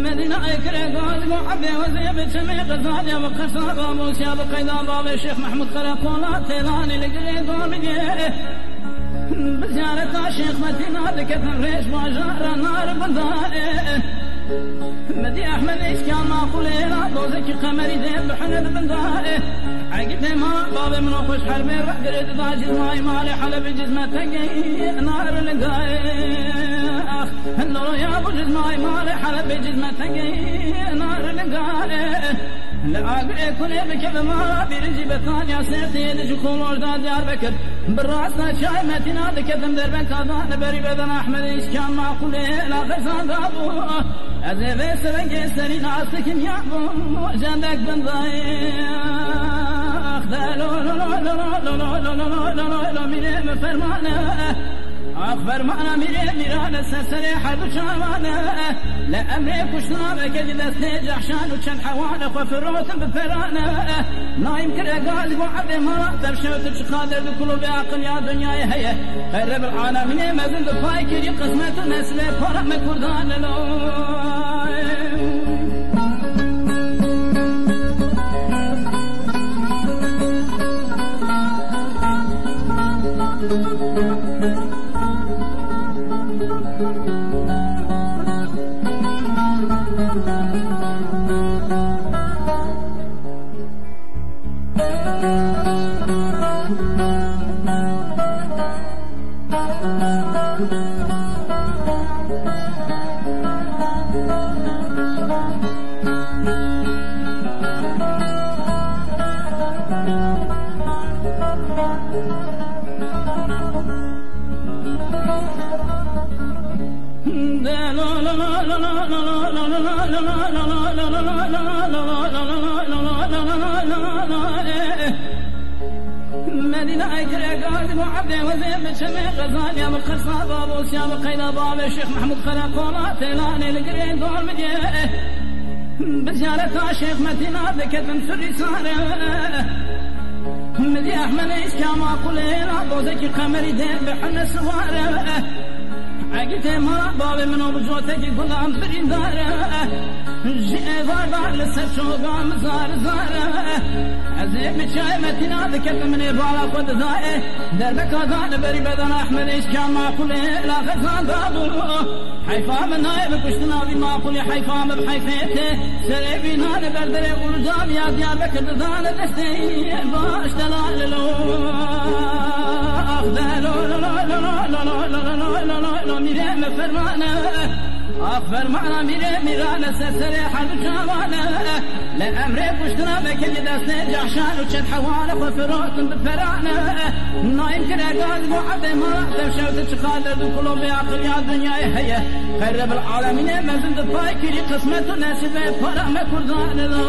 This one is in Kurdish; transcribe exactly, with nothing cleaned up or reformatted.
Medîna ekre gaz bu ebê wezê bi çemê qezalya bi qirsa ba Musya bi qeyda bavê Şêx Mehmûd Qereqola têlanê li girê domigê. Bi ziyareta Şêx Metîna diketin rêş bajara nar bindayê. Medî Ehmed Îskan maqûlê ra dozekî qemerî dê bi hene li bindayê. Egîtê ma bavê min o xweş herbê re girê dida cizmayî malê Helebê cizme tengê nar li dayê. Ax, hindoro ya bu cizmayî malê Helebê cizme tengê nar li dayê. Li agirê kulê bikeve mala birincî Betanya Sêrtê de ji Komor da Diyarbekir. Bi rasta çay Metîna diketim derbeka da li berî beden Ehmed Îskan maqûlê la xezan da bû. Ez ê vê serengê serî nas dikim ya bû cendek bindayê. Ax de lo lo lo lo lo lo lo lo lo lo lo lo mîrê min fermane. Ax fermana mîrê mîrane ser serê her du çavane. Li emrê kuştina veke di destê cehşan û çend hewane xwe firotin bi perane. Nayim kire gaz bu ebê mala tevşe tu çiqa derdi kulubê aqil ya dinyayê heye. Xeyre bil alemînê mezin di pay kirî qismet û nesibê para me kurdan lo. Medîna ekre gaz bu ebê wezê bi çemê qezalya bi qirsa babosya bi qeyda bavê Şêx Mehmûd Qereqola têlanê li girê dor bigê. Bi ziyareta Şêx Metîna diketim surî sare. Midî Ehmedê îskama qulê la dozekî qemerî dê bi hune siware. Egîtê ma bavê min o bi cotekî gulan birîndare. Ji êvar dar li ser çoga min zar zare. Ez ê bi çayê Metîna diketim min ê bala xwe didayê. Derbeka da li berî bedana Ehmedê îskama qulê la xezan da bû. Heyfa min nayê bi kuştina vî maqulî, heyfa min bi heyfê tê. Serê vî nane ber derê Urdan ya Diyarbekir didane destê baş delal lo. Ax de lo lo lo lo lo lo lo lo lo lo lo lo lo lo mîrê me fermane. Ax fermana mîrê mîrane ser serê her du çavane. Li emrê kuştina veke di destê cahşan û çend hewale xwe firotin bi perane. Nayim kire gaz bu ebê ma tevşewti çiqa derdu kulobê aqil ya dinyayê heye. Xeyre bil alemînê mezin di pay kirî qismet û nesîbê para me kurdan lo.